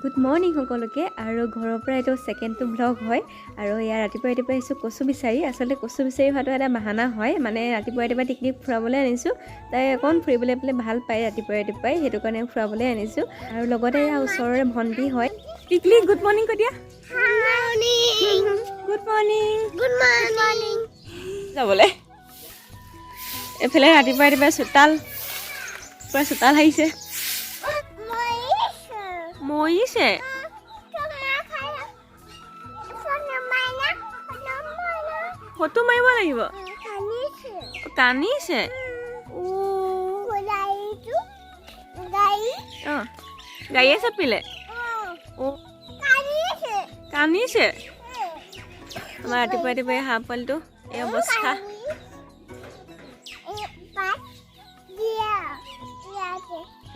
Good morning সকলোকে। আৰু ঘৰৰ পৰা এইটো ছেকেণ্ডটো ভ্লগ হয়। আৰু এয়া ৰাতিপুৱা ৰাতিপুৱা আহিছোঁ কচু বিচাৰি। আচলতে কচু বিচাৰি হোৱাটো এটা বাহানা হয়, মানে ৰাতিপুৱা ৰাতিপুৱা টিকনিক ফুৰাবলৈ আনিছোঁ। তাই অকণ ফুৰিবলৈ পেলাই ভাল পায় ৰাতিপুৱা ৰাতিপুৱাই, সেইটো কাৰণে ফুৰাবলৈ আনিছোঁ। আৰু লগতে এয়া ওচৰৰে ভণ্টি হয়। টিকলি, গুড মৰ্ণিং কৈ দিয়া। Good morning. Good morning. যাবলৈ এইফালে ৰাতিপুৱা ৰাতিপুৱা চোতাল পূৰা চোতাল সাৰিছে। মৰিছে। ফটো মাৰিব লাগিব। কান্দিছে। অঁ, গাড়ীয়ে চাপিলে। অ', কান্দিছে। আমাৰ ৰাতিপুৱা ৰাতিপুৱাই হাঁহ পোৱালিটো এই অৱস্থা।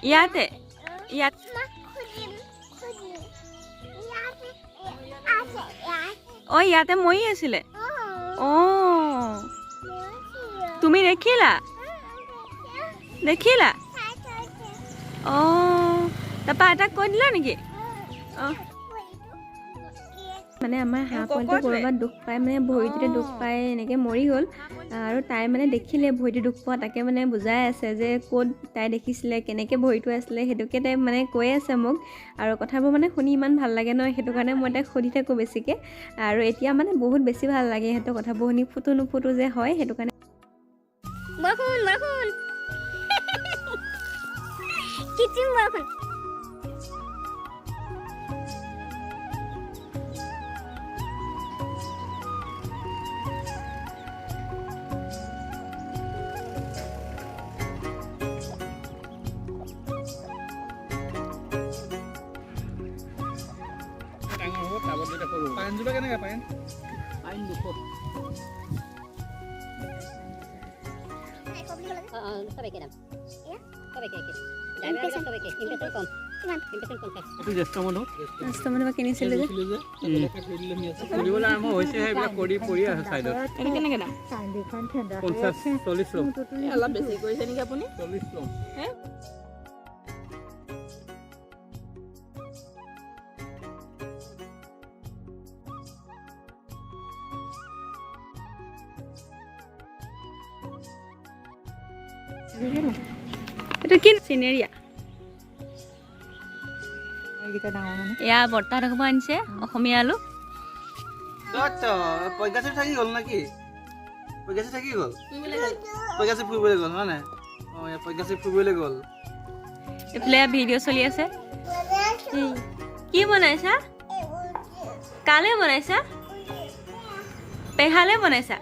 ইয়াতে ইয়াত। অঁ, ইয়াতে মৰি আছিলে। অঁ, তুমি দেখিলা? দেখিলা? অঁ, তাৰপৰা আইতাক কৈ দিলা নেকি? অঁ, মানে আমাৰ হাঁহ পোৱালিটো ক'ৰবাত দুখ পাই, মানে ভৰিটোতে দুখ পাই এনেকৈ মৰি গ'ল। আৰু তাই মানে দেখিলে ভৰিটো দুখ পোৱা, তাকে মানে বুজাই আছে যে ক'ত তাই দেখিছিলে, কেনেকৈ ভৰিটো আছিলে, সেইটোকে তাই মানে কৈ আছে মোক। আৰু কথাবোৰ মানে শুনি ইমান ভাল লাগে নহয়, সেইটো কাৰণে মই তাইক সুধি থাকোঁ বেছিকৈ। আৰু এতিয়া মানে বহুত বেছি ভাল লাগে সিহঁতৰ কথাবোৰ শুনি, ফুটো নুফুটো যে হয়, সেইটো কাৰণে। বৰষুণ, বৰষুণ, কৃত্ৰিম বৰষুণ। ডাঙৰ হ'ব, টাবত দিলে সৰু। পাইনজোপা কেনেকৈ? Pine pine 200। চব একে দাম, চব একে একে। ড্ৰাইভাৰ চব একে, ইমপ্ৰেছন কম। এইটো জ্যেষ্ঠ মধু। জ্যেষ্ঠ মধু কিনিছিলোঁ যে। ফুলিবলৈ আৰম্ভ হৈছেহে, এইবিলাক কৰি পৰি আছে ছাইডত। এইটো কেনেকৈ দাম? 50, 40 ল'ম। অলপ বেছি কৰিছে নেকি আপুনি? 40 ল'ম। এইটো কি চিনেৰিয়া? এয়া বৰ্তাহঁতৰ পৰা আনিছে অসমীয়া আলু। পইগাছি থাকি গ'ল নেকি? পইগাছি থাকি গ'ল। পইগাছি ফুৰিবলৈ গ'ল হয় নাই? অঁ, পইগাছি ফুৰিবলৈ গ'ল। এইফালে ভিডিঅ' চলি আছে। কি বনাইছা? কালে বনাইছা? পেহালে বনাইছা?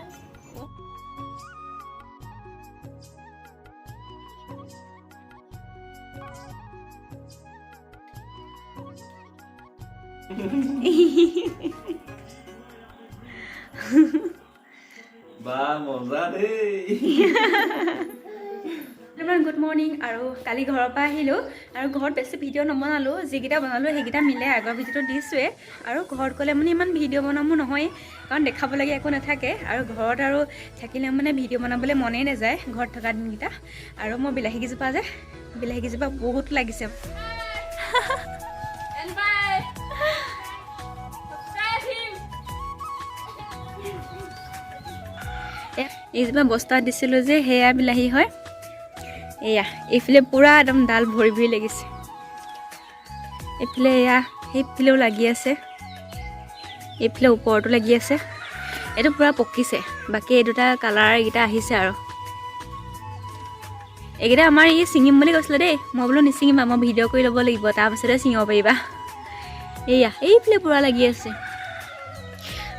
বা মজা দেই। Good morning. আৰু কালি ঘৰৰ পৰা আহিলোঁ আৰু ঘৰত বেছি ভিডিঅ' নবনালোঁ, যিকেইটা বনালোঁ সেইকেইটা মিলাই আগৰ ভিডিঅ'টো দিছোঁৱে। আৰু ঘৰত গ'লে মানে ইমান ভিডিঅ' বনাবো নহয়, কাৰণ দেখাবলগীয়া একো নাথাকে। আৰু ঘৰত আৰু থাকিলে মানে ভিডিঅ' বনাবলৈ মনেই নাযায় ঘৰত থকা দিনকেইটা। আৰু মই বিলাহীকেইজোপা যে, বিলাহীকেইজোপা বহুত লাগিছে। এইজোপা বস্তাত দিছিলোঁ যে, সেয়া বিলাহী হয়। এয়া এইফালে পূৰা একদম ডাল ভৰি ভৰি লাগিছে। এইফালে এয়া সেইফালেও লাগি আছে, এইফালে ওপৰতো লাগি আছে। এইটো পূৰা পকিছে, বাকী এই দুটা কালাৰ এইকেইটা আহিছে। আৰু এইকেইটা আমাৰ এই ছিঙিম বুলি কৈছিলে দেই, মই বোলো নিছিঙিবা, মই ভিডিঅ' কৰি ল'ব লাগিব, তাৰপাছতে ছিঙিব পাৰিবা। এয়া এইফালে পূৰা লাগি আছে।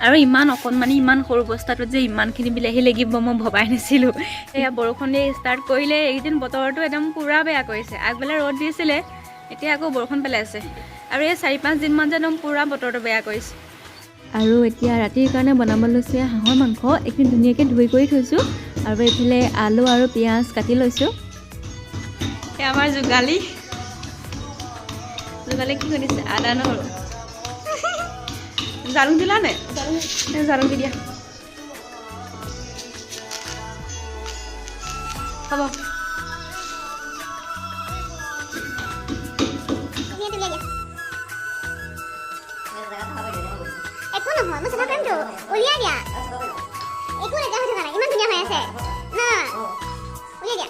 আৰু ইমান অকণমানি ইমান সৰু বস্তাটোত যে ইমানখিনি বিলাহী লাগিব মই ভবাই নাছিলোঁ। এয়া বৰষুণ দি ষ্টাৰ্ট কৰিলে, এইকেইদিন বতৰটো একদম পূৰা বেয়া কৰিছে। আগবেলা ৰ'দ দিছিলে, এতিয়া আকৌ বৰষুণ পেলাই আছে। আৰু এই 4-5 দিনমান যে একদম পূৰা বতৰটো বেয়া কৰিছে। আৰু এতিয়া ৰাতিৰ কাৰণে বনাব লৈছোঁ হাঁহৰ মাংস। এইখিনি ধুনীয়াকৈ ধুই কৰি থৈছোঁ। আৰু এইফালে আলু আৰু পিঁয়াজ কাটি লৈছোঁ। এয়া আমাৰ যোগালী, যোগালী কি খুন্দিছে? আদা নহৰু জালুক দিলা নে? জালুক দি দিয়া। হ'ব। নহয়, মই চাফা কৰিমতো। উলিয়াই দিয়া, একো লেতেৰা হৈ থকা নাই, ইমান ধুনীয়া হৈ আছে না। উলিয়াই দিয়া।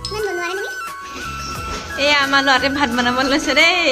ইমান বনোৱা নে তুমি? এয়া আমাৰ ল'ৰাটোৱে ভাত বনাব লৈছে দেই।